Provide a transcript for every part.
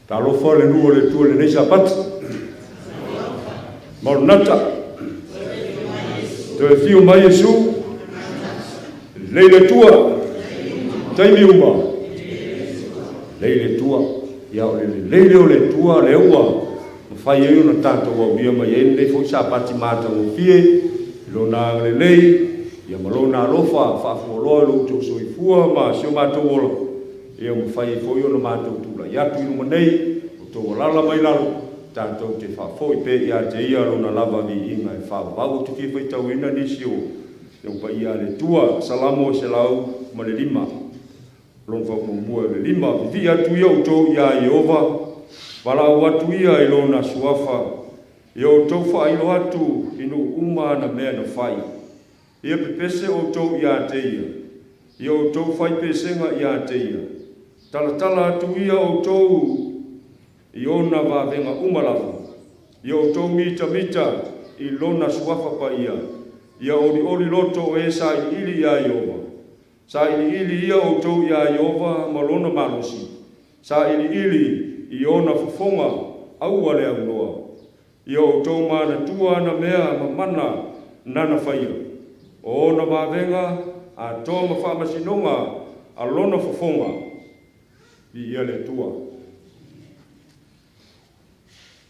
Talofa le nuu o le Atua i lenei Sapati. Maranata. Toe afio mai Iesu. Lelei le Atua. Taimi uma. Lelei le Atua. Ia o le lelei lea o le Atua lea ua mafai ai ona tatou aulia mai ai lenei foi Sapati matagofie i Lona agalelei ia ma Lona alofa faafualoa i lo outou soifua ma si o matou ola. Ia ua mafai ai foi ona matou tulai atu i luma nei, o tou alala mai lalo, tatou te faafoi pea ia te Ia Lona lava viiga e faavavau. Ou te fia faitauina nisi o Lou paia a le Atua, Salamo 105, lona faamuamua o le 5, Vivii atu ia outou iā Ieova, valaau atu ia i Lona suafa, ia outou faailo atu i nuu uma ana mea na fai. Ia pepese outou ia te ia. Ia outou fai pesega ia te ia. Talatala atu ia outou i ona vavega uma lava. Ia outou mitamita i lona suafa paia. Ia olioli loto o e sailiili iā Ieova. Sailiili ia outou iā Ieova ma lona malosi. Sailiili i ona fofoga aua le aunoa. Ia outou manatua ana mea ma mana nana faia, o ona vavega atoa ma faamasinoga a lona fofoga. Viia le Atua.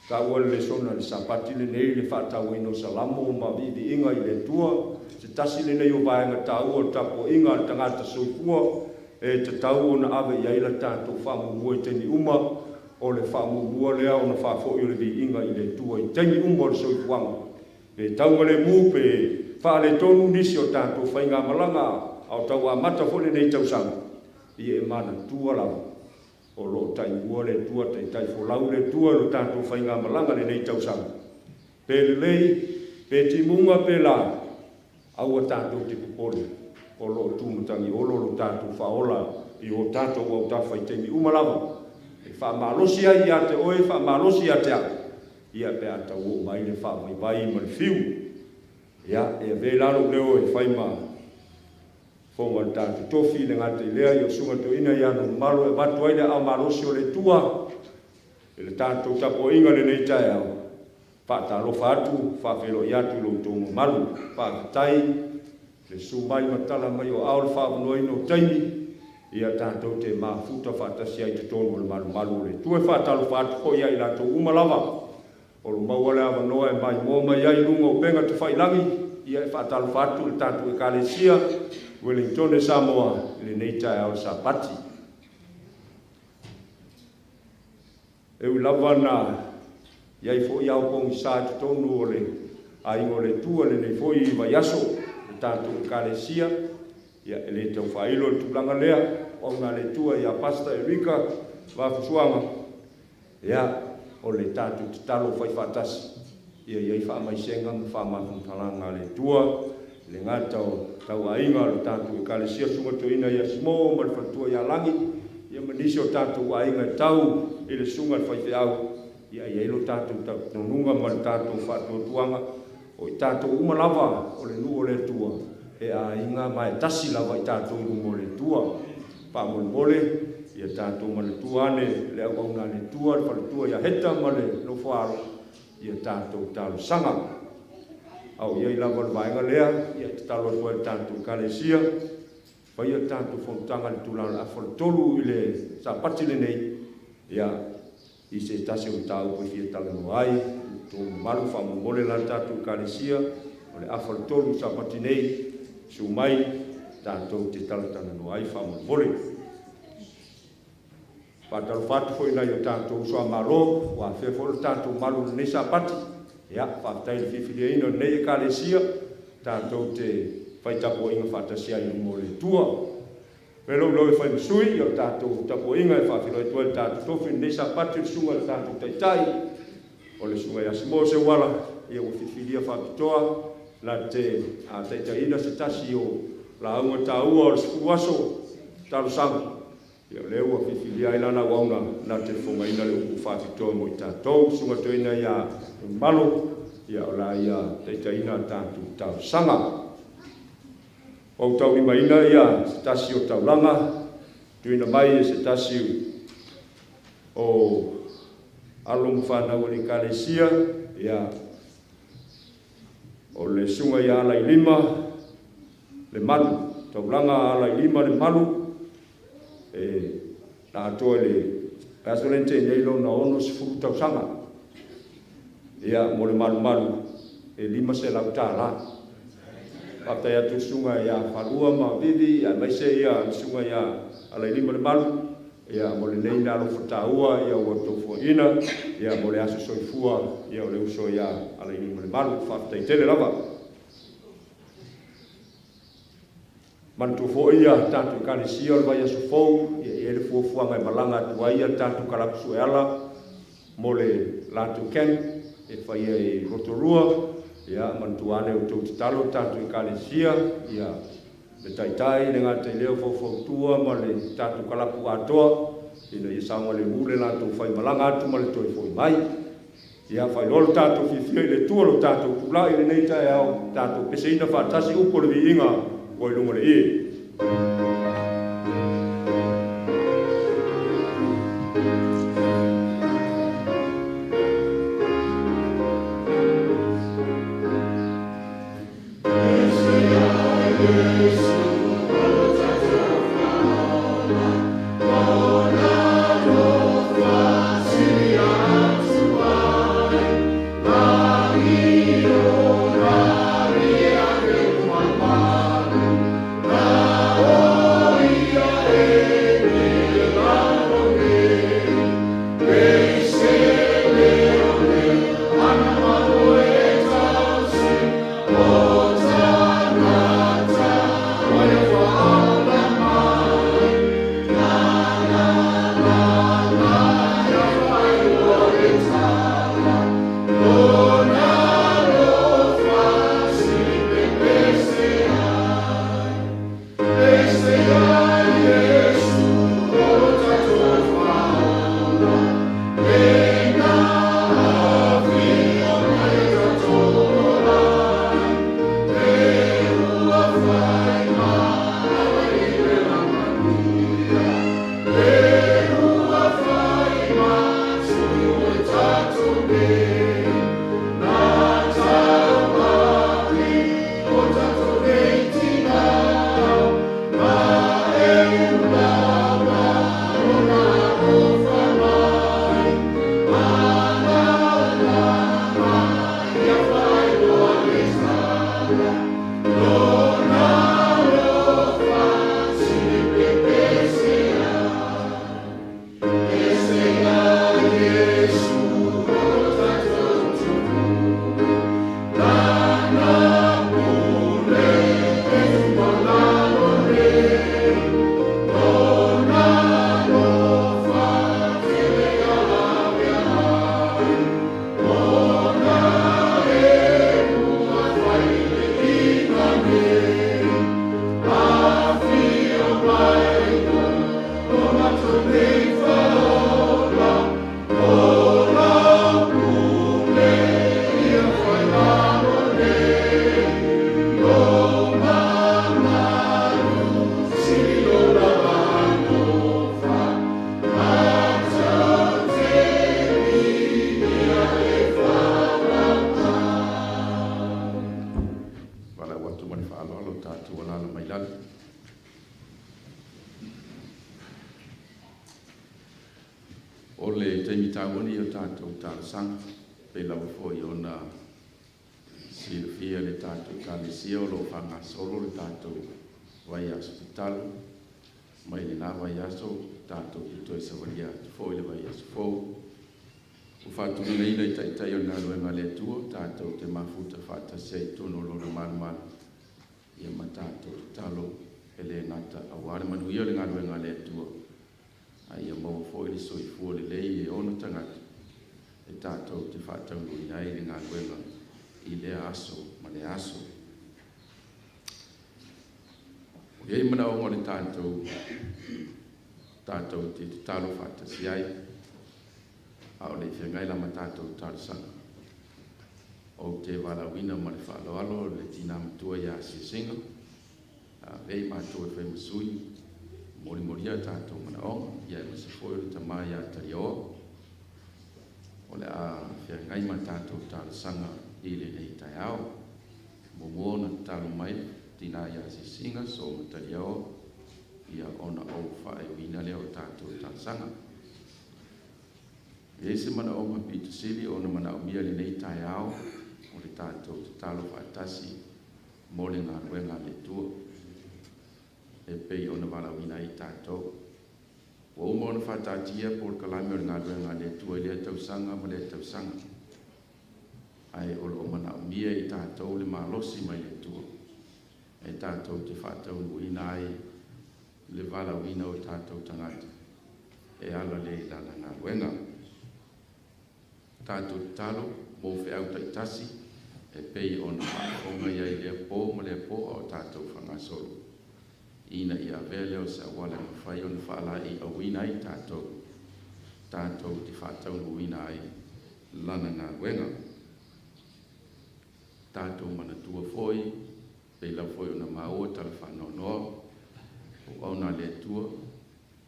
Taua le lesona i le Sapati lenei le faatauaina o Salamo ma viiviiga i le Atua, se tasi lenei o vaega taua o le tapuaiga a le tagata soifua e tatau ona ave i ai la tatou faamuamua i taimi uma. O le faamuamua lea ona faafoi o le viiga i le Atua i taimi uma o le soifuaga. Pe taugalemu pe faaletonu nisi o tatou faigamalaga a o tau amata foi lenei tausaga, ia e manatua lava o lo o taimua le Atua, taitai folau le Atua i lo tatou faigamalaga lenei tausaga. Pe lelei, pe timuga pe la, Aua tatou te popole, o lo o tu matagiolo lo tatou faaola i o tatou autafa i taimi uma lava, e faamalosi ai ia te oe, faamalosi ia te au, ia pe a tauoo mai le faavaivai ma le fiu. Ia, e avea i lalo lou leo e fai ma fofoga o le tatou tofi, le gata i lea, ia o Susuga Toeaina ia Nonumalo e avatu ai le aao malosi o le Atua i le tatou tapuaiga i lenei taeao. Faatalofa atu, faafeiloai atu i lo outou mamalu. Faafetai le susu mai ma tala mai o aao le faaavanoaina o taimi, ia tatou te mafuta faatasi ai i totonu o le malumalu o le Atua. E faatalofa atu foi ia i latou uma lava o lo maua le avanoa e maimoa mai ai i luga o upega tafailagi, ia e faatalofa atu i le tatou Ekalesia Uelintone Samoa i lenei taeao o le Sapati. E ui lava na i ai foi ao pogisa i totonu o le aiga o le Atua i lenei foi vaiaso, le tatou Ekalesia, ia e le tau faailo le tulaga lea, o auga a le Atua ia Pastor Erika Vafusuaga, ia o le tatou tatalo fai faatasi, ia i ai faamaisega ma faamafanafanaga a le Atua, e le gata o tauaiga o le tatou Ekalesia Susuga Toeaina ia Simo ma le faletua ia Lagi, ia ma nisi o tatou aiga e tau i le susuga i le faifeau, ia i ai lo tatou talitonuga ma le tatou faatuatuaga, o i tatou uma lava o le nuu o le Atua, e aiga ma e tasi lava i tatou i luma o le Atua. Faamolemole, ia tatou manatua ane le auauna a le Atua, le faletua ia Heta ma le nofoaalo, ia tatou talosaga. A o i ai lava le vaega lea, ia e tatalo atu ai i le tatou Ekalesia, faia le tatou fonotaga i le itula o le afa o le tolu i le Sapati lenei, ia, i se tasi o mataupu e fia talanoa ai, outou mamalu, faamolemole la le tatou Ekalesia, o le afa o le tolu i le Sapati nei, susu mai, tatou te talatalanoa ai faamolemole. Faatalofa atu foi i nai o tatou uso a Malo, ua afea foi lo tatou malu i lenei Sapati. Ia, faafetai i le filifiliaina o lenei Ekalesia, tatou te fai tapuaiga faatasi ai i luma o le Atua. Pei lou leo e fai ma sui o le tatou tapuaiga e faafeiloai atu ai le tatou tofi i lenei Sapati o le susuga i le tatou Taitai, o le Susuga ia Simo Seuala, ia ua filifilia faapitoa na te taitaiina se tasi o lauga taua o le 10 aso talosaga. Ia o lea ua filifilia ai lana auauna na te fofogaina le upu faapitoa mo i tatou. Susuga Toeaina ia Malo, ia o la ia taitaiina a tatou talosaga. Ua ou taulimaina ia se tasi o taulaga tuuina mai e se tasi o. Alo ma fanau a le Ekalesia, ia, o le Susuga ia Alailima Lemalu, taulaga a Alailima Lemalu, e na atoa i le aso lea na tea nei lona 60 tausaga. Ia, mo le malumalu e $500. Faafetai atu i le Susuga ia Falua ma Vivi aemaise ia le Susuga ia Alailima Lemalu, ia, mo lenei mea alofa taua ia ua outou foaiina, ia, mo le aso soifua ia o le uso ia Alailima Lemalu. Faafetai tele lava. Manatua foi ia tatou Ekalesia o le vaiaso fou, ia e i ai le fuafuaga e malaga atu ai ia le tatou kalapu sueala mo le latou camp e faia i Rotorua. Ia, manatua ane outou tatalo le tatou Ekalesia, ia le taitai, le gata i lea o faufautua ma le tatou kalapu atoa, ina ia saogalemu le latou faimalaga atu ma le toe foi mai. Ia faailoa lo tatou fiafia i le Atua lo tatou tulai i lenei taeao, tatou peseina faatasi upu o le viiga ua i luga o le ie. Valaau atu ma le faaaloalo tatou alaala mai lalo. O le taimi taua lenei o tatou talosaga, pei lava foi ona silafia e le tatou Ekalesia o lo o faagasolo le tatou vaiaso tatalo. Mai lena vaiaso tatou te toe savalia atu foi i le vaiaso fou. Ua faatulagaina e Taitai o le galuega a le Atua tatou te mafuta faatasi ai i totonu o Lona malumalu ia ma tatou tatalo e le gata aua le manuia o le galuega a le Atua, a ia maua foi le soifua lelei e ona tagata e tatou te faataunuuina ai le galuega i lea aso ma lea aso. Ua i ai manaoga o le tatou tatou te tatalo faatasi ai, a o le i feagai la ma tatou talosaga. Ou te valaauina ma le faaaloalo le tina matua ia Asiasiga, a avea i matou e fai ma sui, molimolia tatou manaoga, ia aemaise foi o le tama ia Taliaoa. O le a feagai ma tatou talosaga i lenei taeao. Muamua ona tatalo mai le tina ia Asiasiga Somataliaoa, ia ona ou faaiuina lea o tatou talosaga. E i ai se manaoga pito sili ona manaomia i lenei taeao o le tatou tatalo faatasi mo le galuega a le Atua e pei ona valaauina ai tatou. Ua uma ona faataatia polokalame o le galuega a le Atua i lea tausaga ma lea tausaga, ae o lo o manaomia e tatou le malosi mai le Atua e tatou te faataunuuina ai le valaauina o tatou tagata e ala lea i lana galuega. Tatou tatalo mo feau taitasi e pei ona faafofoga i ai i lea po ma lea po a o tatou faagasolo, ina ia avea lea o se auala e mafai ona faalaeiauina ai tatou, tatou te faataunuuina ai lana galuega. Tatou manatua foi, pei lava foi ona maua tala faanoanoa, auauna a le Atua,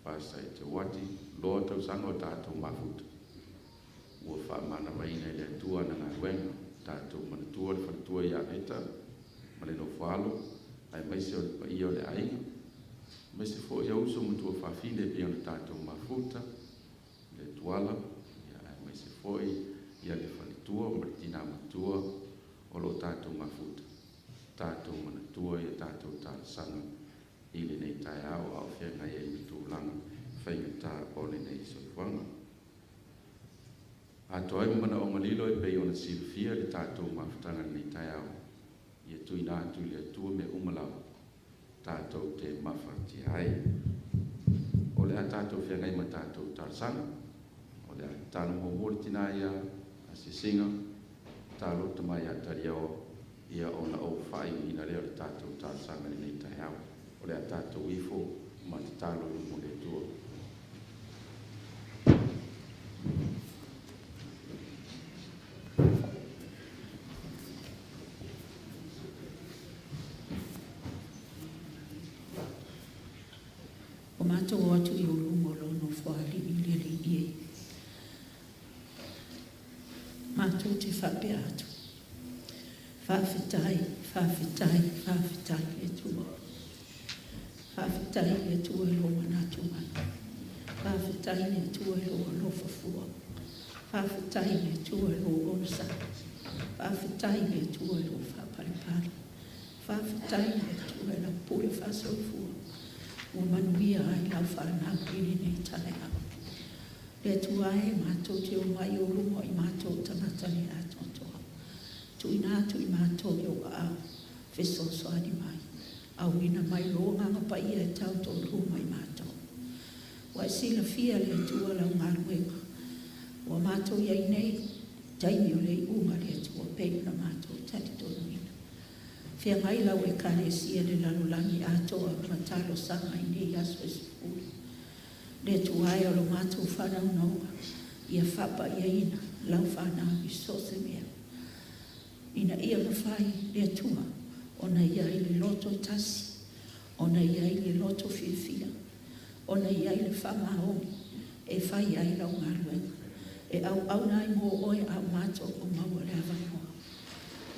Pastor Eteuati, loa tausaga o tatou mafuta, ua faamanavaina e le Atua ana galuega. Tatou manatua le faletua ia Leta ma le nofoalo, aemaise o le paia o le aiga, aemaise foi o uso ma tuafafine e pei ona tatou mafuta, le Tuala, aemaise foi ia le faletua ma le tina matua o lo tatou mafuta. Tatou manatua ia tatou talosaga i lenei taeao a o feagai ai ma tulaga faigata o lenei soifuaga. Atoa ai ma manaoga lilo e pei ona silafia le tatou mafutaga i lenei taeao, ia tuuina atu i le Atua mea uma lava tatou te mafatia ai. O le a tatou feagai ma tatou talosaga. O le a tatalo muamua le tina ia Asiasiga, tatalo le tama ia Taliaoa, ia ona ou faaiuina lea o le tatou talosaga i lenei taeao. O le a tatou ifo ma tatalo i luma o le Atua. Ua matou o atu i ou luma o lou Nofoalii i le Alii e. Matou te faapea atu, Faafetai, faafetai, faafetai le Atua. Faafetai le Atua i lou manatu mai. Faafetai le Atua i lou alofa fua. Faafetai le Atua i lou onosai. Faafetai le Atua i lou faapalepale. Faafetai le Atua i lau pule faasoifua ua manuia ai lau fanau i lenei taeao. Le Atua e, matou te omai i ou luma o i matou o tagata le atoatoa. Tuuina atu i matou i ou aao, fesoasoani mai, auina mai lou Agaga Paia e tautolu mai matou. Ua e silafia le Atua lau galuega, ua matou i ai nei, taimi o le iuga le Atua pei ona matou talitonuina. Feagai lau Ekalesia i le lalolagi atoa ma talosaga i nei aso e 10. Le Atua e o lo matou faanaunaua, ia faapaiaina lau fanau i so o se mea, ina ia mafai le Atua ona i ai le loto e tasi, ona i ai le loto fiafia, ona i ai le faamaoni e fai ai lau galuega, e auauna ai mo oe a o matou o maua le avanoa.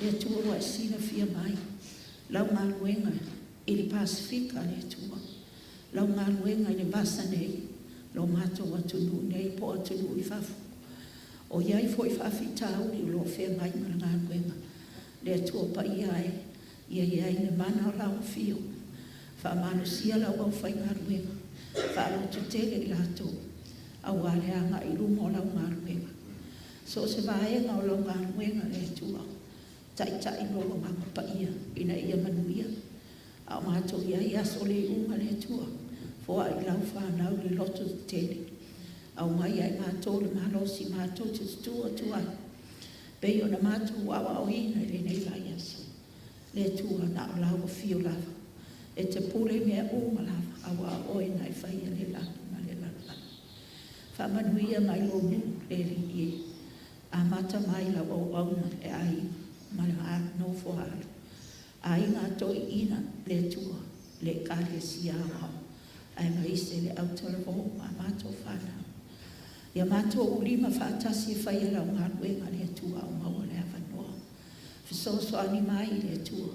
Le Atua ua e silafia mai lau galuega i le Pasefika, le Atua, lau galuega i le vasa nei, lo matou atunuu nei po o atunuu i fafo. O i ai foi faafitauli o lo o feagai ma le galuega. Le Atua Paia e, ia i ai le mana o lau afio, faamalosia lau aufaigaluega, faalototele i latou, aua le agai i luma o lau galuega. So o se vaega o lau galuega, le Atua, taitai lou Agaga Paia ina ia manuia. A o matou i ai i aso o le iuga, le Atua, foai lau fanau le loto tetele, aumai ia i matou le malosi matou te tutu atu ai, pei ona matou aoaoina i lenei vaiaso. Le Atua, na o lau afio lava, e te pule i mea uma lava, aua o oe na e faia le lagi ma le lalolagi. Faamanuia mai lou nuu le Alii e, amata mai lau auauna le aiga ma le nofo a alo, aiga a toeaiina le Atua, le Ekalesia Aoao, aemaise le autalavou ma a matou fanau. Ia matou lima faatasi e faia lau galuega le Atua a o maua le avanoa. Fesoasoani mai le Atua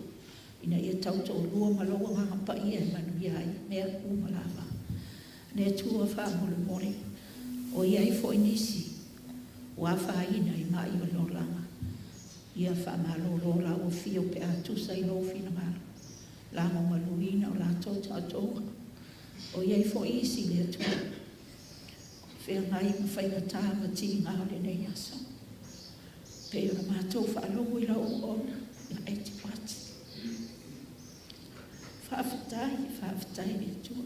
ina ia tautoalua ma lou Agaga Paia e manuia ai mea uma lava. Le Atua faamolemole, o i ai foi nisi ua afaina i mai o le olaga, ia faamalolo lau afio pe a tusa i lou finagalo, lagomaluina o latou taotoga. O i ai foi isi le Atua, feagai ma faigata ma tiga o lenei aso, pei ona matou faalogo i lau auauna ia Etiwati. Faafetai, faafetai i le Atua.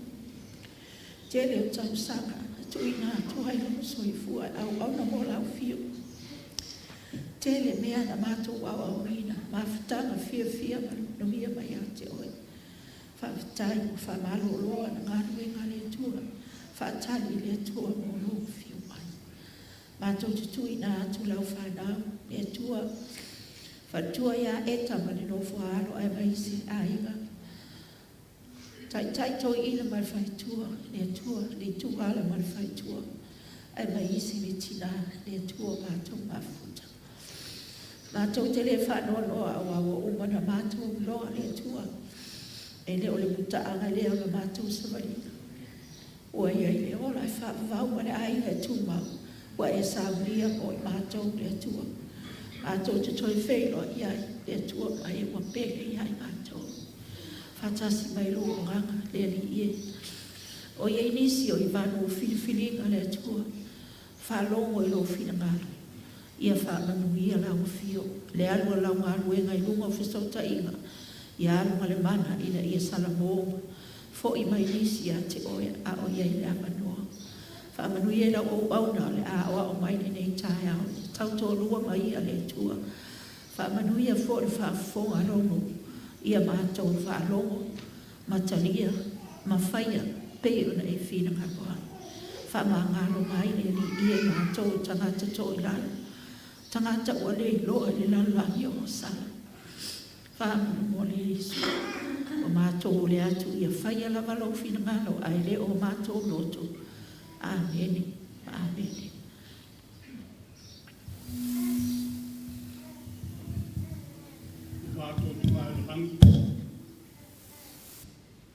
Tele o tausaga na tuuina atu ai lou soifua e auauna mo lau afio. Tele mea na matou aoaoina, mafutaga fiafia ma le manuia mai ia te oe. Faafetai ua faamalolo le galuega a le Atua, faatali le Atua mo lou afio mai. Matou te tuuina atu lau fanau, le Atua, faletua ia Eta ma le nofo a alo aemaise aiga, Taitai Toeaina ma le faletua, le Atua, Leituala ma le faletua, aemaise le tina, le Atua matou mafuta. Matou te le faanoanoa aua ua uma ona matou iloa le Atua, e le o le mutaaga lea o le matou savaliga. Ua i ai le ola e faavavau ma le aiga e tumau, ua e saunia mo i matou le Atua. Matou te toe feiloai ai le Atua ma e ua pele ia i matou. Faatasi mai lou Agaga le Alii e. O i ai nisi o i vanu o filifiliga le Atua, faalogo i lou finagalo, ia faamanuia lau afio, le alu a lau galuega i luga o fesootaiga, ia alu ma le mana ina ia salamo, foi mai nisi ia te oe a o i ai le avanoa. Faamanuia i lau auauna o le a aoao mai lenei taeao, tautoalua ma ia le Atua. Faamanuia foi le faafofoga a lou nuu, ia matou faalogo ma talia ma faia pei ona e finagalo ai. Faamagalo mai le Alii e i matou o tagata toilalo, tagata ua le iloa i le lalolagi o sala. Faamolemole Iesu, ua matou ole atu ia faia lava lou finagalo ae le o matou loto. Amene. Amene. Matou Tama i le Lagi,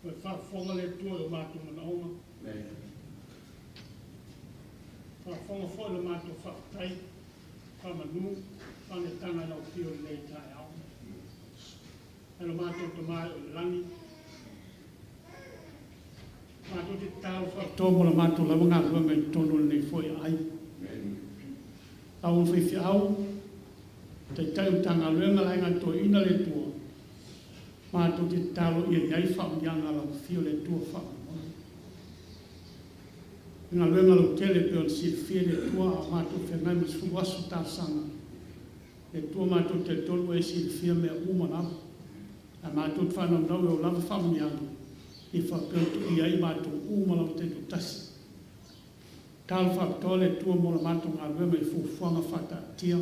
ua e faafofoga le Atua i o matou manaoga. Faafofoga foi i le matou faafetai, faamanu, faaneetaga i lau afio i lenei taeao. E lo matou Tama e oo i le lagi, matou te tatalo faapitoa mo le matou lava galuega i totonu o lenei foi aai. Lau faifeau, Taitai o Matagaluega le Aiga Toeaina le Atua, matou te tatalo ia i ai faamanuiaga a lau Afio le Atua faamolemole. Le galuega lautele e pei ona silafia e le Atua a o matou feagai ma le 10 aso talosaga, le Atua matou te talitonu ua e silafia mea uma lava. Ae matou te faanaunau e oo lava faamanuiaga ia faapea ona toia ai matou uma lava taitoatasi. Tatalo faapitoa le Atua mo le matou galuega i fuafuaga faataatitia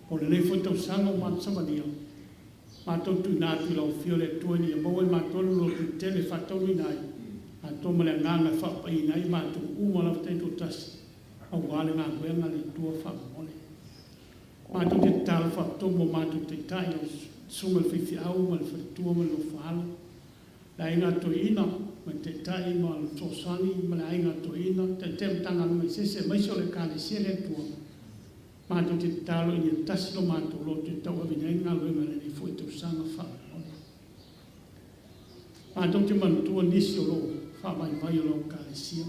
mo lenei foi tausaga ua matou savalia, matou tuuina atu i lau Afio le Atua ina ia maua e matou le lototetele e faataunuuina ai, atoa ma le agaga e faapaiaina ai matou uma lava taitoatasi aua le galuega a le Atua faamolemole. Matou te tatalo faapitoa mo matou taitai, lau Susuga i le Faifeau ma le Faletua ma le Nofo a Alo, le Aiga Toeaina ma le Taitai ma le Fesoasoani ma le Aiga Toeaina, Taitai o Matagaluega eseese aemaise o le Ekalesia le Atua. Matou te tatalo ina ia tasi lo matou loto e tauaveina ai le galuega i lenei foi tausaga faamolemole. Matou te manatua nisi o lo o faavaivai o lau Ekalesia,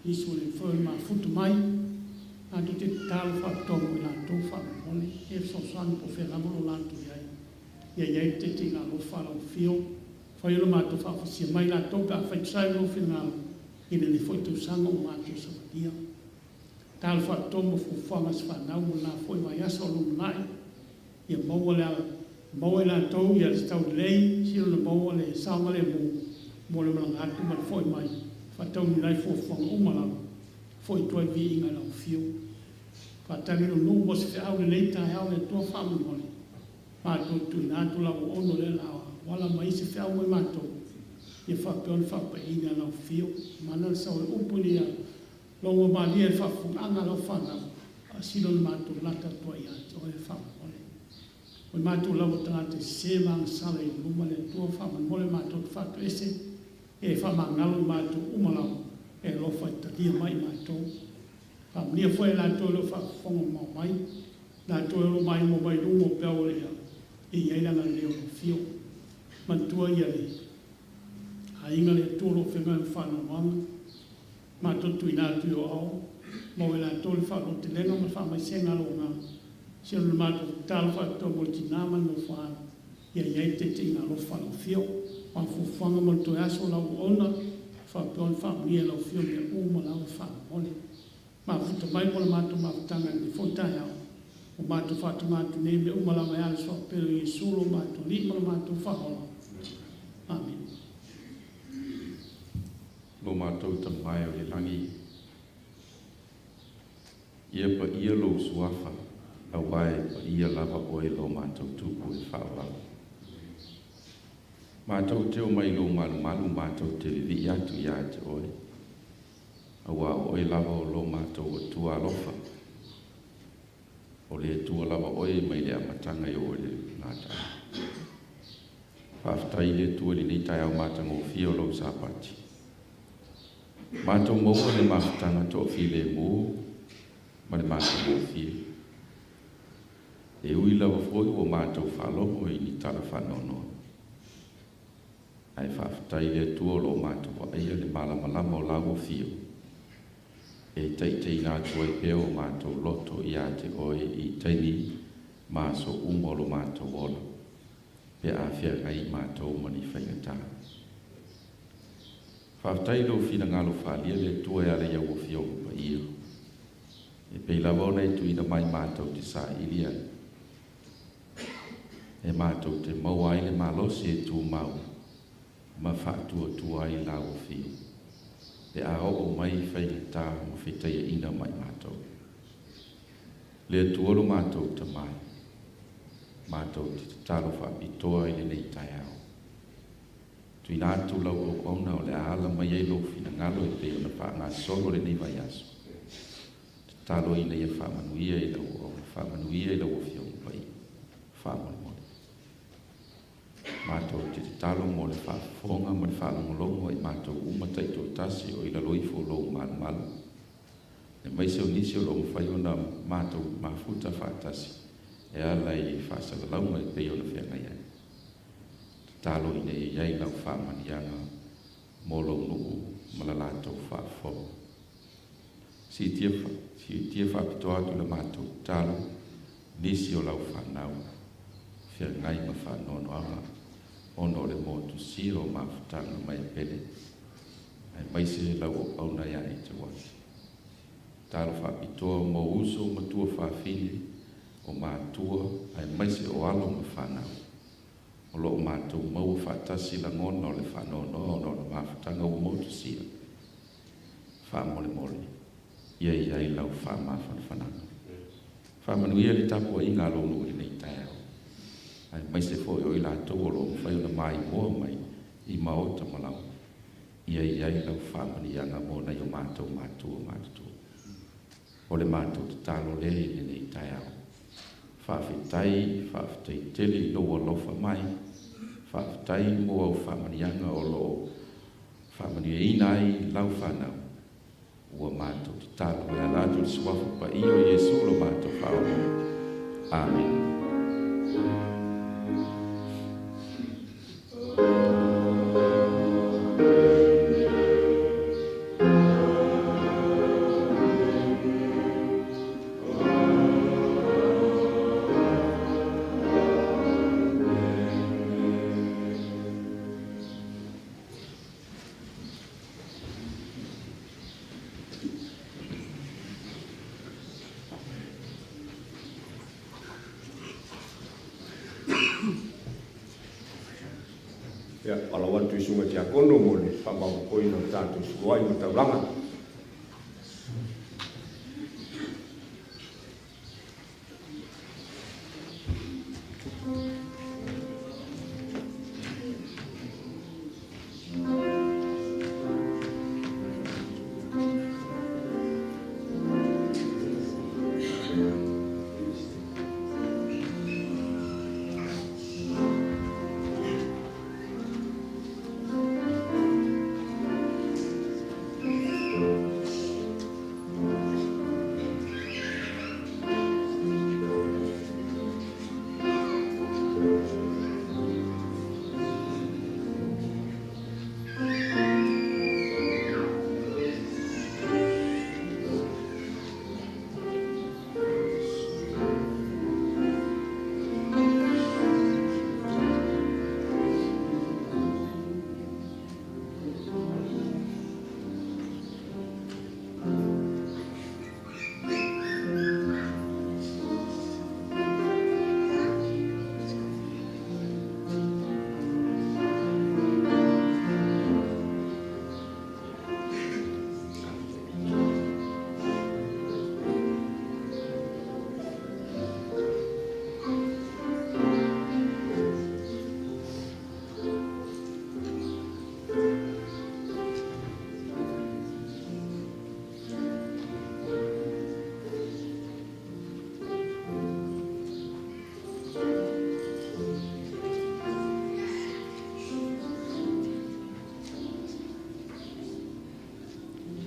nisi ua le mafai ona mafuta mai, matou te tatalo faapitoa mo i latou faamolemole, e fesoasoani po o fea lava lo latou i ai. Ia i ai le taitaiga alofa a lau Afio, fai o le matou faafoisia mai latou pe afai e tusa ai ma lou finagalo i lenei foi tausaga ua matou savalia. Talo faapitoa mo fuafuaga a se fanau mo lena foi vaiaso o lumanai, ia maua le ala, maua e latou ia se taulelei, sili ona maua le saogalemu mo le malaga atu ma le foi mai, faataunuuina ai fuafuaga uma lava, foi i tua i le viiga i lau afio. Faatali lou nuu mo se feau lelei taeao le Atua faamolemole, matou tuuina atu lau ono lea la auala mai se feau mo i matou, ia faapea ona faapaiaina e lau afio. Mana le sao o le upu ina ia Logo malie i le faafofogaaga a lau fanau, a sili ona matou lata atu ai ia te Oe faamolemole. O i matou lava o tagata e sese ma agasala i ou luma, le Atua, faamolemole matou te faatoese, ia e faamagalo i matou uma lava, e alofa e talia mai i matou. Faamanuia foi ia i latou o lo o faafofoga mamao mai, latou o lo o maimoa mai i luga o peau o le ea, ia i ai le agalelei o lou afio. Manatua ia le aiga le Atua o lo o feagai ma faanoanoaga, matou tuuina atu i ou aao, maua e latou le faalautelega ma le faamaisega a lou Agaga. Si ona matou tatalo faapitoa mo le tina ma le nofo a alo, ia i ai le taitaiga alofa a lau Afio. O a fuafuaga mo le toe aso o lau auauna, faapea ona faamanuia e lau Afio mea uma lava faamolemole. Mafuta mai mo le matou mafutaga i lenei foi taeao, ua matou faatuga atu nei mea uma lava e ala i le Suafa Pele o Iesu lo matou Alii ma lo matou Faaola. Amene. Lo matou Tama e o le lagi, ia paia lou Suafa, aua e paia lava oe lo matou Tupu e faaola. Matou te omai i lou malumalu matou te vivii atu ia te oe, aua o oe lava o lo matou Atua alofa. O le Atua lava oe mai le amataga e oo i le gataaga. Faafetai i le Atua i lenei taeao matagofie o lou Sapati. Matou maua le mafutaga toafilemu ma le matagofie. E ui lava foi ua matou faalogo i ni tala faanoanoa, ae faafetai i le Atua o lo o matou vaaia le malamalama o lau afio e taitaiina atu ai pea o matou loto ia te oe i taimi ma aso uma o lo matou ola, pe a feagai matou ma ni faigata. Faafetai i lou finagalo faaalia le Atua e ala i au Afioga Paia, e pei lava ona e tuuina mai matou te saili ai, e matou te maua ai le malosi e tumau ma faatuatua ai lau Afio, pe a oo mai faigata ma fetaiaina ma i matou. Le Atua lo matou Tama e, matou te tatalo faapitoa i lenei taeao. Tuuina atu lau auauna o le a ala mai ai lou finagalo e pei ona faagasolo lenei vaiaso. Tatalo ina ia faamanuia i lau auauna, faamanuia i lau Afioga Paia, faamolemole. Matou te tatalo mo le faafofoga ma le faalogologo a i matou uma taitoatasi o i lalo ifo o lou malumalu, aemaise o nisi o lo o mafai ona matou mafuta faatasi e ala i faasalalauga e pei ona feagai ai. Tatalo ina ia i ai lau faamanuiaga mo lou nuu ma la latou faafofoga. Siitia, siitia faapitoa atu la matou tatalo nisi o lau fanau feagai ma faanoanoaga ona o le motusia o mafutaga mai e pele, aemaise lau auauna ia Eteuati. Tatalo faapitoa mo uso ma tuafafine, o matua, aemaise o alo ma fanau, o lo o matou maua faatasi lagona o le faanoanoa ona o le mafutaga ua motusia. Faamolemole, ia i ai lau faamafanafanaga. Faamanuia le tapuaiga a lou nuu i lenei taeao, aemaise foi o i latou o lo o mafai ona maimoa mai i maota ma laoa. Ia i ai lau faamanuiaga mo nai o matou matua matutua. O le matou tatalo lea i lenei taeao. Faafetai, faafetai tele i lou alofa mai. Faafetai mo au faamanuiaga o lo o faamanuiaina ai lau fanau. Ua matou tatalo e ala atu i le Suafa Paia o Iesu lo matou Faaola. Amene. Ia, faalaau atu i Susuga Tiakono mo le faamaopoopoina o le tatou suluai ma taulaga.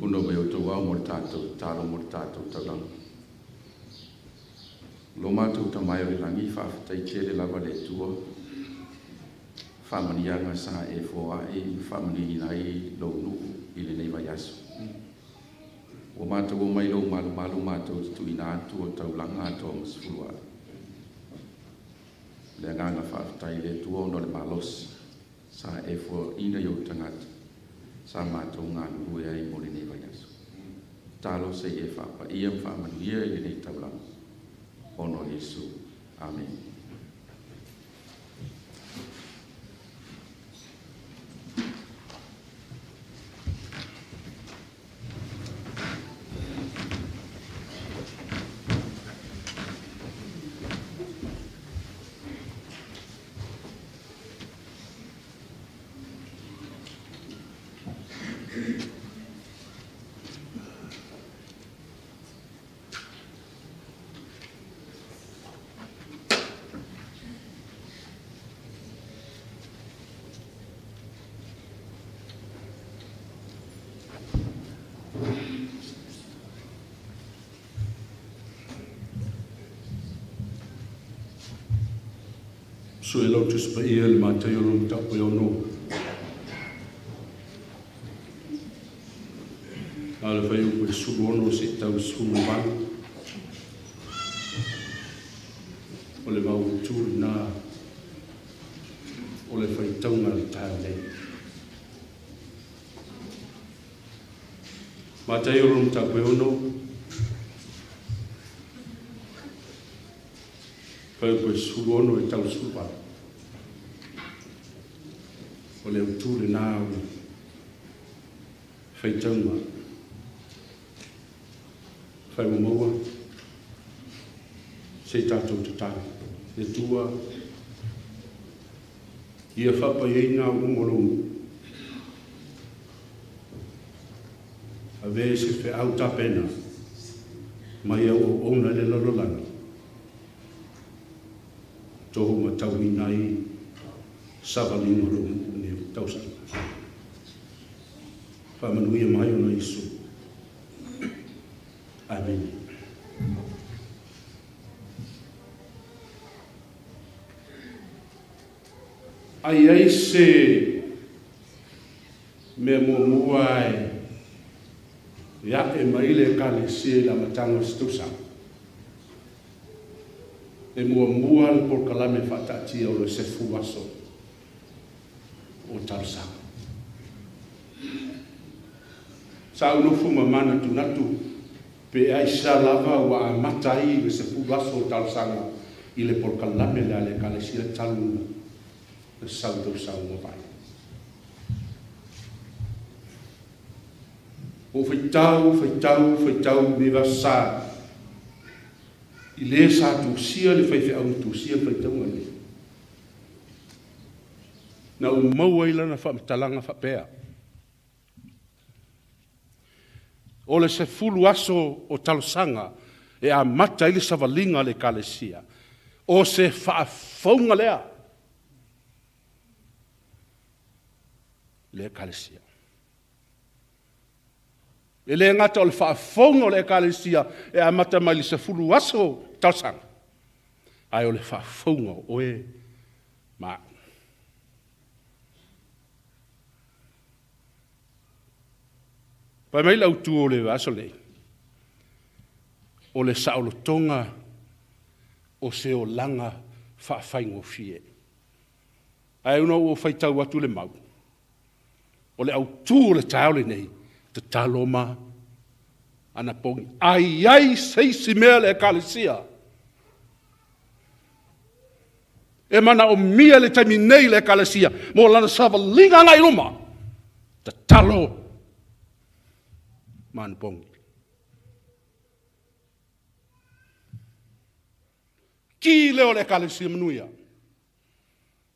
Puna mai outou ao mo le tatou tatalo mo le tatou taulaga. Lo matou Tama e o le lagi, faafetai tele lava le Atua, faamanuiaga sa e foai ma faamanuiaina ai lou nuu i lenei vaiaso. Ua matou omai i lou malumalu matou te tuuina atu o taulaga atoa ma sefulu ae. O le agaga faafetai i le Atua ona o le malosi sa e foaina i ou tagata sa matou galulue ai mo lenei vaiaso. Tatalo se i e faapaia ma faamanuia i lenei taulaga ona o Iesu. Amene. Sue lau Tusi Paia i le Mataio lona mataupu e ono, na o le fuaiupu e 16 seia tau i le 18. O le mautu lena o le faitauga i le taeao nei. Mataio lona mataupu e ono, fuaiupu e 16 e tau i le 18. O le autu lena o le faitauga fai ua maua se i tatou tatalo. Le Atua, ia faapaiaina au uma o lou nuu. Ave se feau tapena mai au auauna i le lalolagi, tohu matauina ai savaliga o lou nuu lenei tausaga. Faamanuia mai ona Iesu. Amene. Ai ai se mea muamua e a'e mai le Ekalesia i le amataga o se tausaga. E muamua le polokalame faataatia o le sefulu aso o talosaga. Sa ou nofo ma manatunatu pe aisea lava ua amata ai le sefulu aso o talosaga i le polokalame lea a le Ekalesia talu na sau i tausaga ua mavae. Ua ou faitau, faitau, faitau i lenei vasa i le sa tusia le faifeau na tusia le faitauga lenei. Na ou maua ai lana faamatalaga faapea, O le sefulu aso o talosaga e amata ai le savaliga a le Ekalesia, o se faafouga lea i le Ekalesia. E le gata o le faafouga o le Ekalesia e amata mai le sefulu aso talosaga, ae o le faafouga o oe ma au. Fai mai le autu o le aso nei, o le saolotoga o se olaga faafaigofie. Ae ona ua ou faitau atu le mau, o le autu o le taeao lenei, tatalo ma anapogi. A i ai se isi mea le Ekalesia e manaomia i le taimi nei i le Ekalesia mo lana savaliga agai i luma, tatalo ma anapogi. Ki lea o le Ekalesia manuia.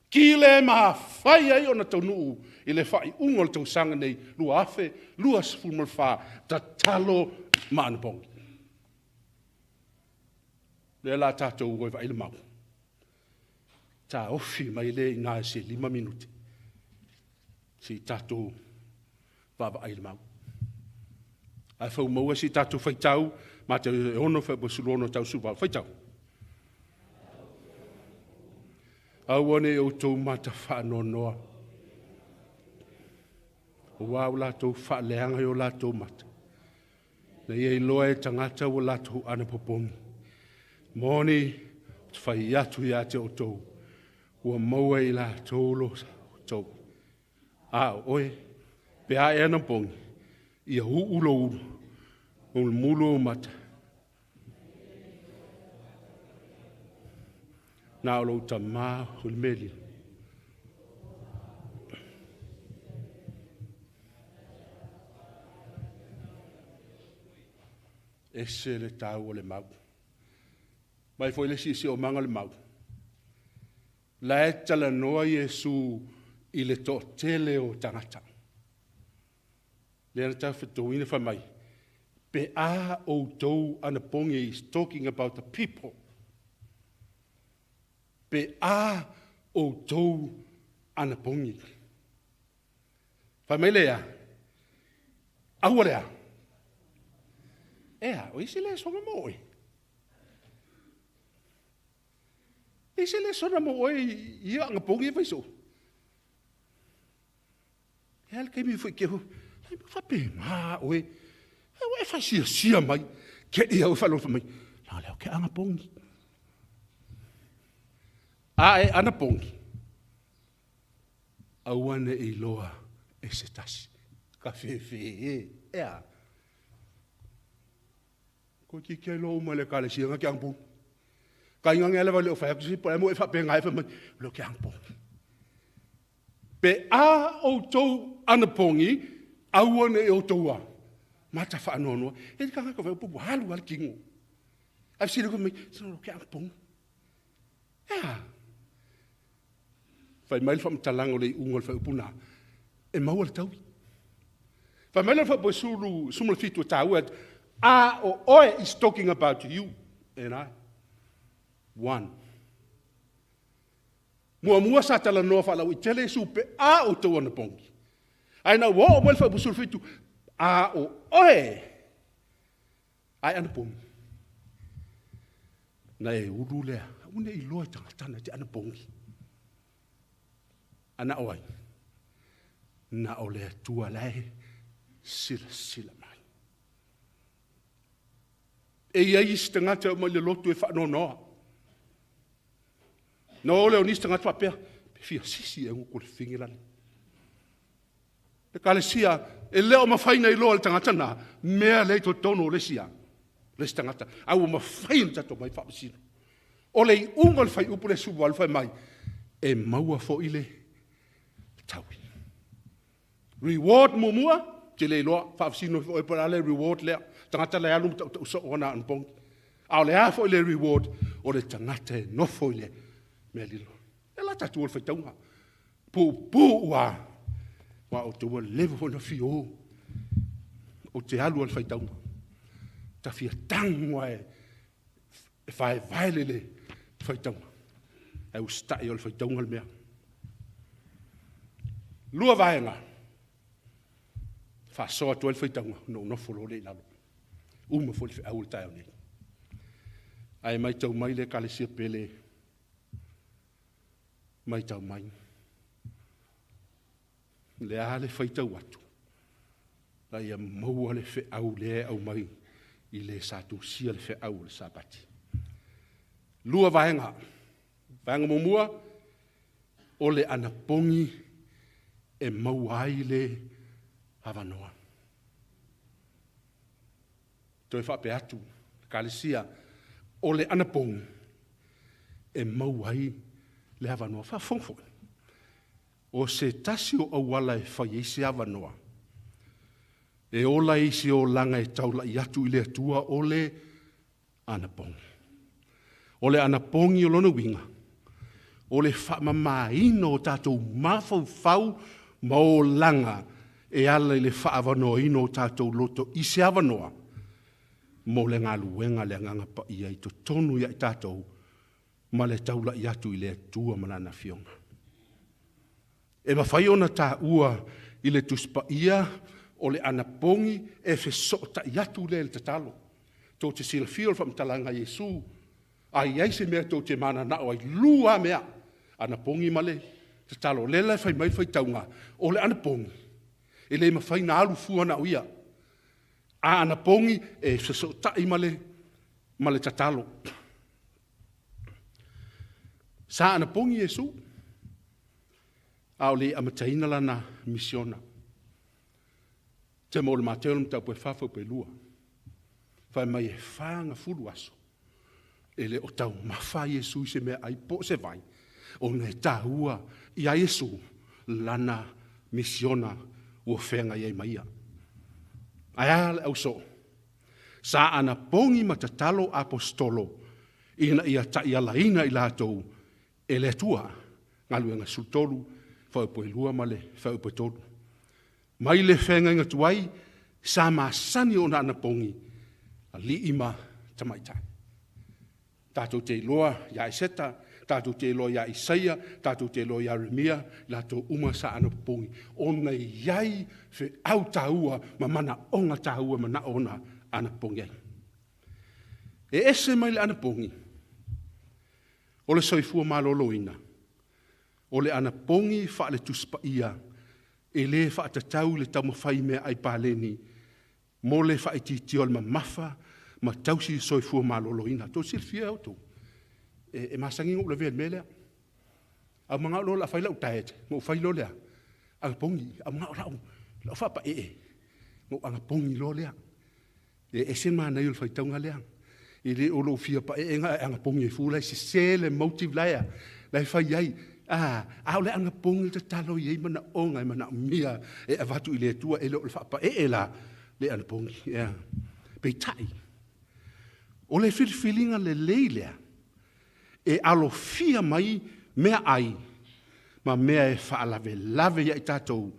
Ki lea e mafai ai ona taunuu i le faaiuga o le tausaga nei 2024, tatalo ma anapogi. Lea o le a tatou o e vaai le mau. Taofi mai lea i ina i se 5 minute se i tatou vaavaai i le mau. Ae faumaua si tatou faitau, Mateo e 6 fuaiupu 16 tau 18. Faitau. Aua ne i outou mata faanoanoa, aua ua latou faaleaga i o latou mata, na ia iloa e tagata ua latou anapopogi. Moni, ou te fai atu ia te outou, ua maua e i latou lo outou. A o oe, pe a e anapogi, ia uu lou ulu, mulumulu ou mata, na o lou tama o le mea lilo. Ese le taua o le mau. Mai foi le siosiomaga o le mau. La e talanoa Iesu i le toatele o tagata. Lea na taufetouina fai mai, pe a outou anapogi is talking about the people. Pe a outou anapogi. Fai mai lea, aua lea. Ea, o isi le soga mo oe. Isi le soga mo oe i anapogi e fai so. E a le taimi foi ke ai ma faapena oe. E ua e fasiasia mai. Ke ia oe faalofa mai. La leo ke anapogi. A e anapogi. Aua ne i loa e se tasi. Ka fefe e. Ea. Ko ki ke lo uma le kalesia nga ke anapogi. Ka inga ngele va le o fai atu si po e mo e faapena e fai mai. Lo ke anapogi. Pe a outou anapogi, aua ne i outou a mata faanoanoa. E le tagata fai upu alu alu tino. Ai sile ko mai, sino ke anapogi. Ea. Fai mai le faamatalaga o le iuga o le faaiupu na, e maua le taui. Fai mai le faaiupu sulu 17 e taua, a o oe is talking about you and I. One. Muamua sa talanoa faalauaitele Iesu pe a outou anapogi. Ae na ua oo mai le faaiupu 17, a o oe ae anapogi. Na e ulu lea, aua ne i iloa e tagata na te anapogi. A na o ai? Na o le Atua la e silasila mai. E i ai isi tagata e omai i le lotu e faanoanoa. Na o lea o nisi tagata faapea, pe fia sisi e ko le finge lale. Ekalesia, e le o mafai na iloa le tagata na, mea le i totonu o le isi a, le isi tagata, a ua mafai ona tatou mai faamasino. O le iuga o le faaiupu le 18 fai mai, e maua foi le taui. Reward muamua, te le iloa, faafesino foi po o le a le reward lea. Tagata la e alu ma tautau soo ana anapogi. A o le a foi le reward o le tagata e nofo i le mea lilo. E la tatou o le faitauga. Puupuu a, aua outou ua leva foi ona fio. Ou te alu a le faitauga. Ta fia tago a e vaevae le le faitauga. Ae usitai o le faitauga le mea. Lua vaega. Faasoa atu ai le faitauga, ona ou nofo loa lea i lalo. Uma foi le feau o le taeao nei. Ae matau mai le Ekalesia pele, matau mai, le a le faitau atu, la ia maua le feau lea e aumai i le sa tusia le feau o le Sapati. Lua vaega. Vaega muamua, o le anapogi e maua ai le avanoa. Toe faapea atu, Ekalesia, o le anapogi e maua ai le avanoa. Faafofoga foi, o se tasi o auala e fai ai se avanoa, e ola ai se olaga e taulai atu i le Atua o le anapogi. O le anapogi o lona uiga, o le faamamaina o tatou mafaufau ma olaga e ala i le faaavanoaina o tatou loto i se avanoa mo le galuega a le Agaga Paia i totonu ia i tatou ma le taulai atu i le Atua ma Lana Afioga. E mafai ona taua i le Tusi Paia O le anapogi e fesootai atu lea i le tatalo. Tou te silafia o le faamatalaga a Iesu, a i ai se mea tou te mananao ai, lua lava mea, anapogi ma le tatalo. O lea la e fai mai le faitauga, o le anapogi, e le mafai ona alu fua na o ia. A anapogi, e fesootai ma le tatalo. Sa anapogi Iesu, a o le i amataina lana misiona. Te mo le Mateo le mataupu e 4 fuaiupu e 2. Fai mai e 40 aso, e le o taumafa Iesu i se meaai po o se vai, ona e taua ia Iesu lana misiona ua feagai ai ma ia. Ae a le ausoo? Sa anapogi ma tatalo aposetolo ina ia taialaina i latou e le Atua. Galuega 13, fuaiupu e 2 ma le fuaiupu e 3. Mai le feagaiga tuai, sa masani ona anapogi alii ma tamaitai. Tatou te iloa ia Eseta, tatou te iloa ia Isaia, tatou te iloa ia Ieremia, latou uma sa anapogi, ona e i ai feau taua ma manaoga taua e manao ona anapogi ai. E ese mai le anapogi o le soifua maloloina, o le anapogi faale-Tusi Paia e le faatatau i le taumafai meaai paleni mo le faaitiitia o le mamafa ma tausi le soifua maloloina. Tou te silafia e outou, e masani ona ou lavea i le mea lea. A ou manao loa o le a fai lau diet, ona ou fai loa lea, anapogi, a ou manao o le a ou faapaee, ona ou anapogi loa lea. E ese le manaia o le faitauga lea. E le o lou fia paeega ae anapogi ai fua la e sese le motive la e fai ai. A o le anapogi le tatalo e i ai manaoga e manaomia e avatu i le Atua, e le o le faapaee la le anapogi. Yeah. Peitai, o le filifiliga lelei lea e alofia mai meaai ma mea e faalavelave ia i tatou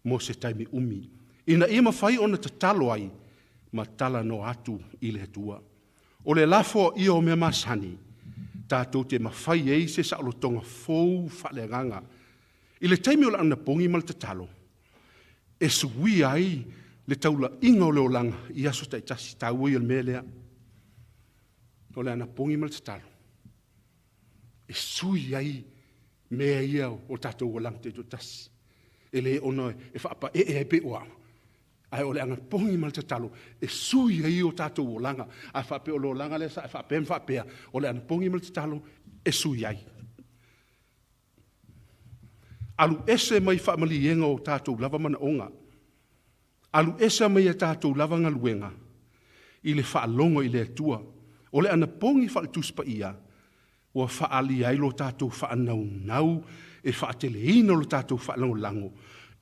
mo se taimi umi, ina ia mafai ona tatalo ai ma talanoa atu i le Atua. O le lafoaia o mea masani, tatou te mafai ai se saolotoga fou faaleagaga. I le taimi o le anapogi ma le tatalo, e suia ai le taulaiga o le olaga i aso taitasi. Taua ia o le mea lea. O le anapogi ma le tatalo, e sui ai mea ia o tatou olaga taitoatasi. E le ona e faapaee ai pei o au, ae o le anapogi ma le tatalo e sui ai o tatou olaga. A faapea o le olaga lea sa e faapea ma faapea, o le anapogi ma le tatalo e sui ai. Alu ese mai faamaliega o tatou lava manaoga. Alu ese mai a tatou lava galuega i le faalogo i le Atua. O le anapogi faale-Tusi Paia ua faaalia ai lo tatou faanaunau e faateleina lo tatou faalagolago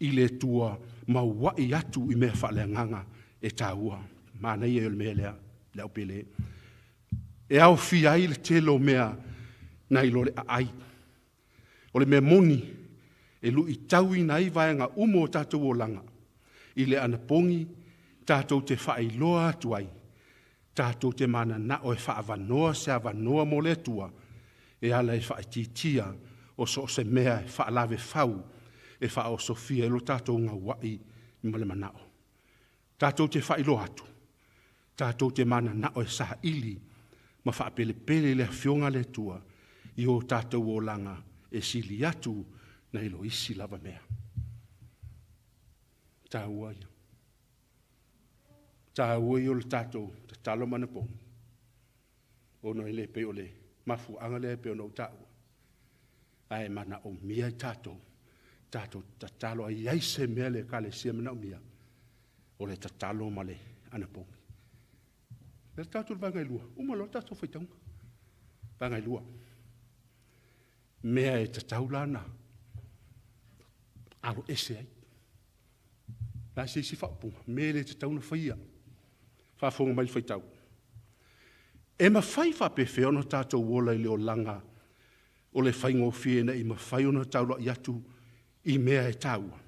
i le Atua ma ua'i atu i mea faaleagaga e taua. Manaia ia o le mea lea, le au pele. E aofia ai le tele o mea nai lo le aai. O le mea moni, e luitauina ai vaega uma o tatou olaga i le anapogi tatou te faailoa atu ai, tatou te mananao e faavanoa se avanoa mo le Atua e ala i faaitiitia o so o se mea e faalavefau e faaosofia ai lo tatou gaua'i ma le manao. Tatou te faailoa atu, tatou te mananao e saili ma faapelepele i le Afioga a le Atua i o tatou olaga e sili atu nai lo isi lava mea. Taua ia. Taua ia o le tatou tatalo ma anapogi, ona e le pei o le mafuaaga lea e pei ona ou taua, ae manaomia i tatou, tatou tatalo, a i ai se mea le Ekalesia manaomia, o le tatalo ma le anapogi. Le tatou vaega e lua, uma loa le tatou faitauga. Vaega e lua. Mea e tatau la na alo ese ai. La se isi faaupuga, mea e le tatau na faia. Faafofoga mai le faitau. E mafai faapefea ona tatou ola i le olaga o le faigofie ina ia mafai ona taula'i atu i mea e taua?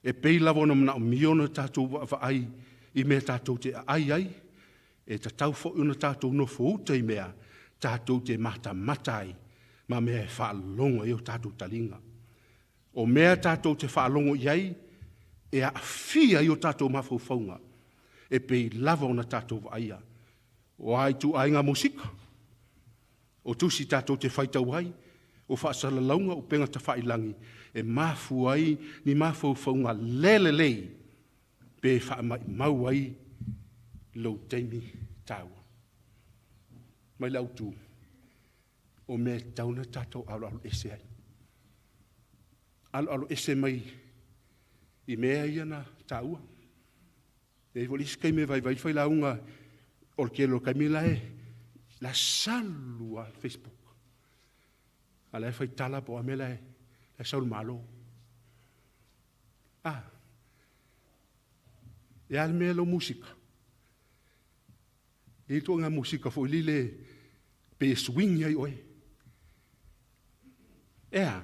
E pei lava ona manaomia ona tatou vaavaai i mea tatou te aai ai, e tatau foi ona tatou nofouta i mea tatou te matamata ai ma mea e faalogo ai o tatou taliga. O mea tatou te faalogo i ai e aafia ai o tatou mafaufauga e pei lava ona tatou vaaia. O a ituaiga musika? O tusi tatou te faitau ai, o faasalalauga o upega tafailagi e mafua ai ni mafaufauga le lelei pe faamaimau ai lou taimi taua. Mai le autu, o mea e tatau ona tatou aloalo ese ai. Aloalo ese mai i mea ia na taua. E i ai foi le isi taimi e vaivai le failauga o le tele o taimi la e la salu lava le Facebook. A la e fai tala po o a mea la e sau le Malo. Ah, e a le mea lau musika? E i ai ituaiga musika foi lele pe swing ai oe. E a?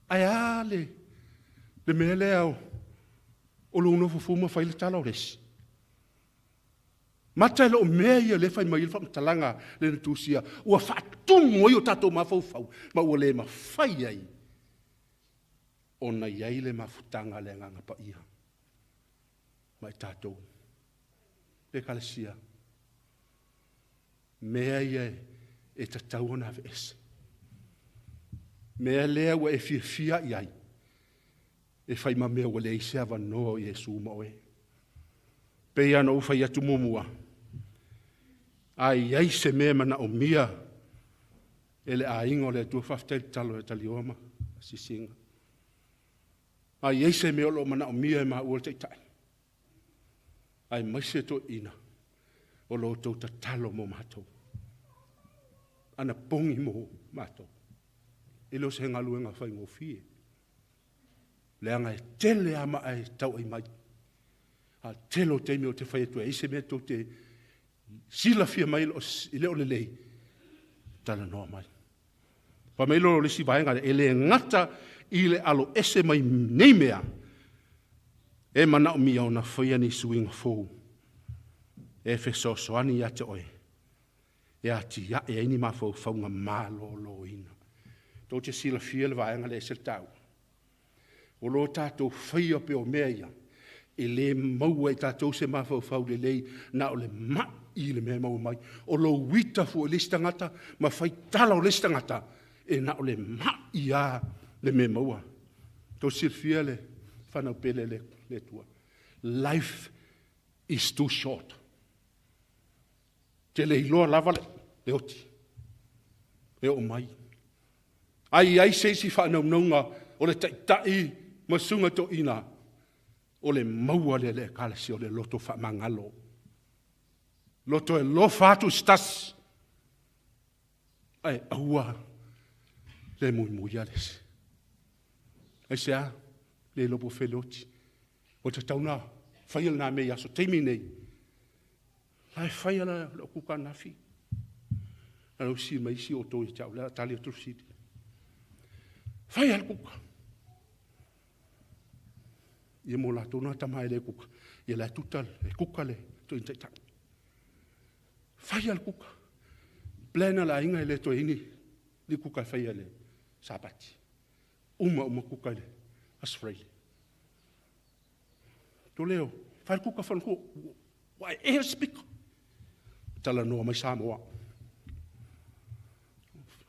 Ae a le, le mea lea o, o lou nofo fua ma fai le tala o le isi? Mata e loo mea ia lea fai mai ai le faamatalaga lea na tusia, ua faatumu ai o tatou mafaufau ma ua le mafai ai ona i ai le mafutaga a le Agaga Paia ma i tatou. Le Ekalesia, mea ia e tatau ona aveese. Mea lea ua e fiafia i ai, e fai ma mea ua leai se avanoa o Iesu ma oe. Pei lava ona ou fai atu muamua, a i ai se mea e manaomia e le aiga o le Atua, faafetai i le tatalo ia Talioa ma Asiasiga. A i ai se mea o lo o manaomia e maua le Taitai, aemaise toeaiina, o lo outou tatalo mo matou, anapogi mo matou. E le o se galuega faigofie, leaga e tele lava maa e tauai mai. A tele o taimi ou te fai atu ai se mea tou te silafia mai e le o lelei, talanoa mai. Fai mai loa o le isi vaega lea, e le gata i le aloese mai nei mea, e manaomia ona faia ni suiga fou e fesoasoani ia te oe e atiae ai ni mafaufauga maloloina. Tou te silafia le vaega lea e ese le taua. O lo tatou faia pea o mea ia, e le maua e tatou se mafaufau lelei, na o le mai le mea e maua mai. O lou ita fua i le isi tagata ma fai tala o le isi tagata, e na o le mai lava le mea e maua. Tou silafia le fanau pele le Atua. Life is too short. Te le iloa lava le oti e oo mai. A i ai se isi faanaunauga o le taitai ma susuga toeaina, o le maua lea i le Ekalesia o le loto faamagalo. Loto e lofa atu i se tasi, ae aua le muimuia le isi. Aisea? Le iloa po o fea le oti. Ua tatau ona faia lena mea i aso taimi nei. La e fai ala lau kuka ananafi. Na lau fesili mai isi outou ia te au, le a tali atu le fesili. Fai ala kuka. Ia mo latou na tama e le kuka. Ia la e tuta e kuka le toeaina taitai. Fai ala kuka. Plan a le aiga e le toe ini ni kuka e faia le Sapati. Uma uma kuka i le Aso Faraile. Toleo, fai le kuka whanku, ua e le speaker. Talanoa mai Samoa.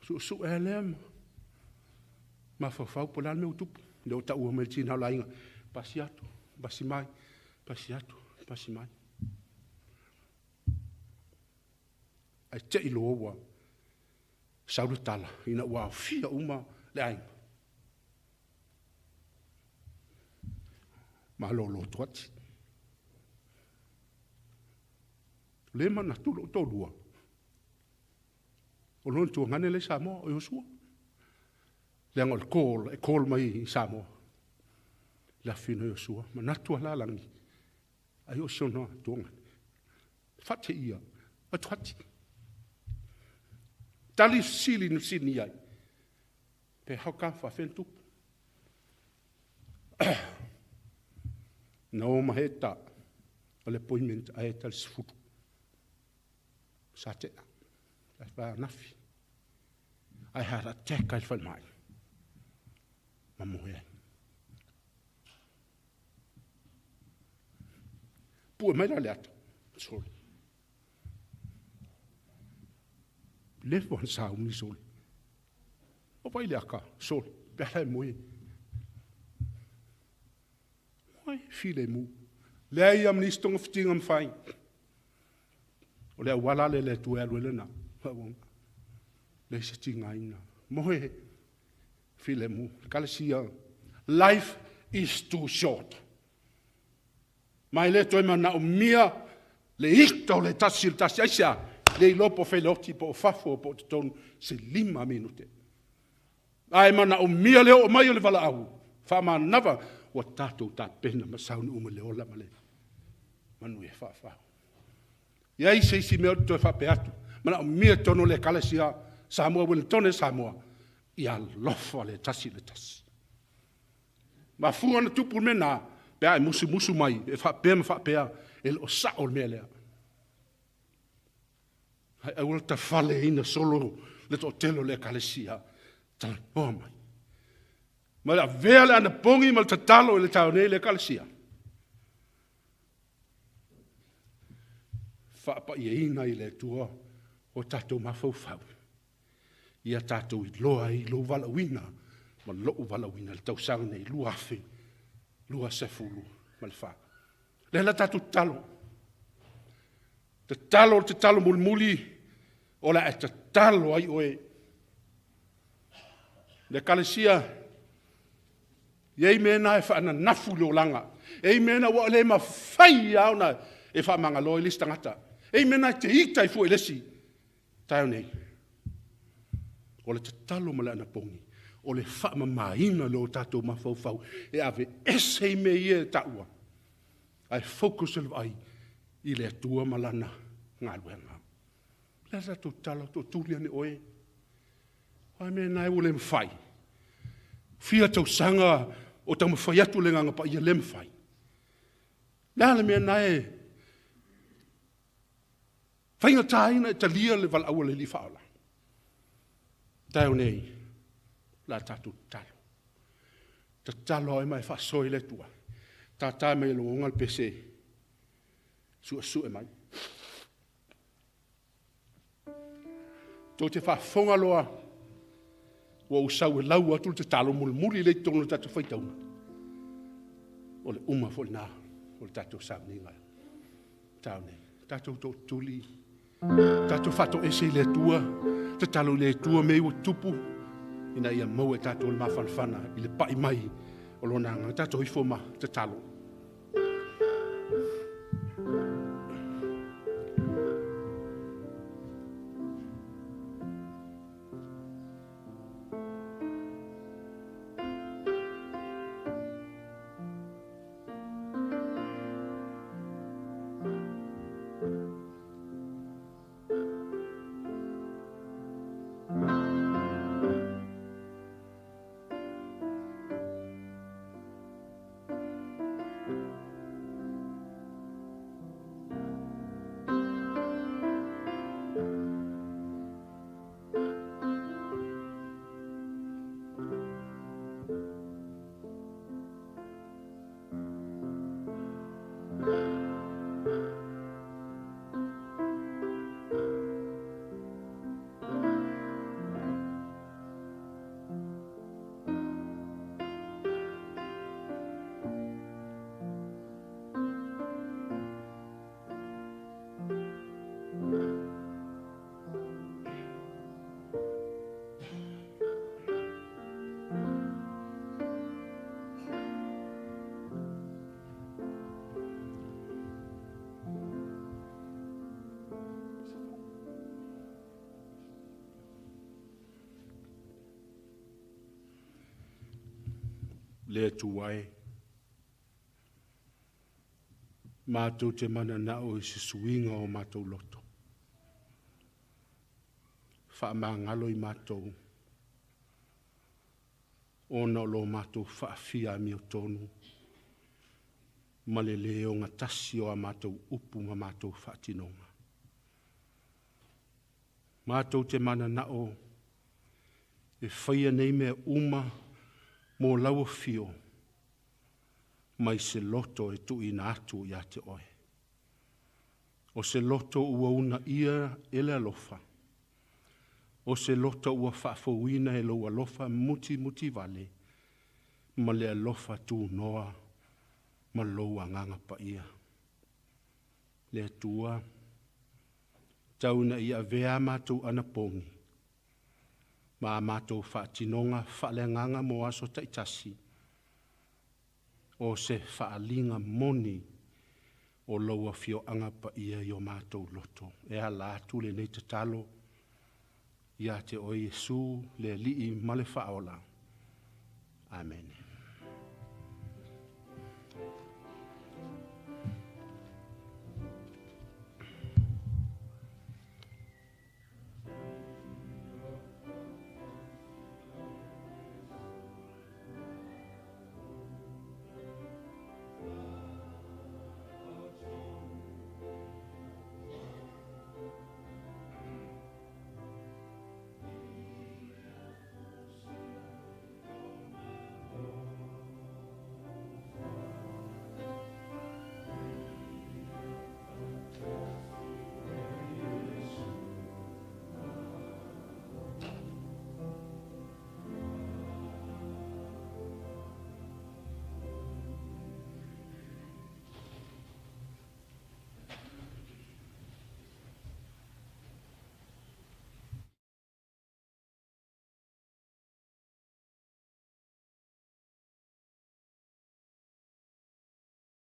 Suesu'e lea ma mafaufau po o le a le mea ua tupu. Lea ua taua mai le tina o le aiga, pasi atu, pasi mai, pasi atu, pasi mai. Ae te i loa ua sau le tala ina ua aofia uma le aiga. Malolo atu ati. Le manatu lou toalua, o lona tuagane lea i Samoa, o Iosua. Leaga o le call, e call mai i Samoa. Le afifino Iosua, manatu a lalagi, ai o si ona tuagane. Fate ia, atu ati. Tali sili na sini ai. Pe hau ka whawhen tupu. Na o maheta o le appointment a e tal 10. Sa tea. Sa wha nafi. I had a attack ai whai mai. Ma moe ai. Pue mai la le ata. Sole. Leva ona sauni sole. O vai le aka, sole. Pe ala e moe. Moe, filemu. Leai ia ma nisi togafitiga mafai. O le auala lea le Atua e alu ai lena. Leai se tigaina. Moe, filemu. Ekalesia, life is too short. Ma e le toe manaomia le ita o le tasi i le tasi. Aisea? Le iloa po o fea le oti, po o fafo, po o totonu, se 5 minute. Ae manaomia le oo mai o le valaau faamanava ua tatou tapena ma sauni uma i le ola ma le manuia faafau. I ai se isi mea ou te toe faapea atu, manaomia totonu o le Ekalesia Samoa Ueligitone Samoa, ia alofa le tasi i le tasi. Mafua ona tupu le mea lena, pe a e musumusu mai e faapea ma faapea, e le o sao le mea lea. Ae aua le tafaleina solo le toatele o le Ekalesia, talanoa mai. Ma le avea le anapogi ma le tatalo i le taeao nei i le Ekalesia. Faapaiaina i le Atua o tatou mafaufau. Ia tatou iloa ai lou valaauina ma lou valaauina i le tausaga nei 2024. Lea la tatou tatalo. Tatalo le tatalo mulimuli o le a e tatalo ai oe. Le Ekalesia, e i ai mea na e faananafu i le olaga. E i ai mea na ua le mafai lava ona e faamagalo ai le isi tagata. E i ai mea na e te ita ai fua i le isi. Taeao nei, o le tatalo ma le anapogi, o le faamamaina lea o tatou mafaufau e aveese i mea ia e taua, ae focus le vaai i le Atua ma Lana galuega. O le a le tatou tatalo, tootuli ane oe. O a mea na e ua le mafai? Fia tausaga o taumafai atu le Agaga Paia, le mafai. O le a le mea na e faigata ai ona e talia le valaau a le Alii Faaola? Taeao nei, o le a tatou tatalo. Tatalo ai ma e faasoa i le Atua. Tata mai e logoga le pese, suesue mai. Tou te faafofoga loa ua ou sau e lau atu le tatalo mulimuli lea i totonu o le tatou faitauga. O le uma foi lena o le tatou sauniga. Taeao nei, tatou tootuli, tatou faatoese i le Atua, tatalo i le Atua mea ua tutupu, ina ia maua e tatou le mafanafana i le pai mai o Lona Agaga. Tatou ifo ma tatalo. Le Atua e, matou te mananao i se suiga o matou loto. Faamagalo i matou ona o lo matou faafia amiotonu ma le lē ogatasi o a matou upu ma matou faatinoga. Matou te mananao e faia nei mea uma mo lau afio mai se loto e tuuina atu ia te oe. O se loto ua uunaia e le alofa, o se loto ua faafouina e lou alofa mutimutivale ma le alofa tunoa ma lou agaga paia. Le Atua, tau ina ia avea a matou anapogi ma a matou faatinoga faaleagaga mo aso taitasi, o se faaaliga moni o lou afioaga paia i o matou loto. E ala atu lenei tatalo ia te oe Iesu, le Alii ma le Faaola. Amene.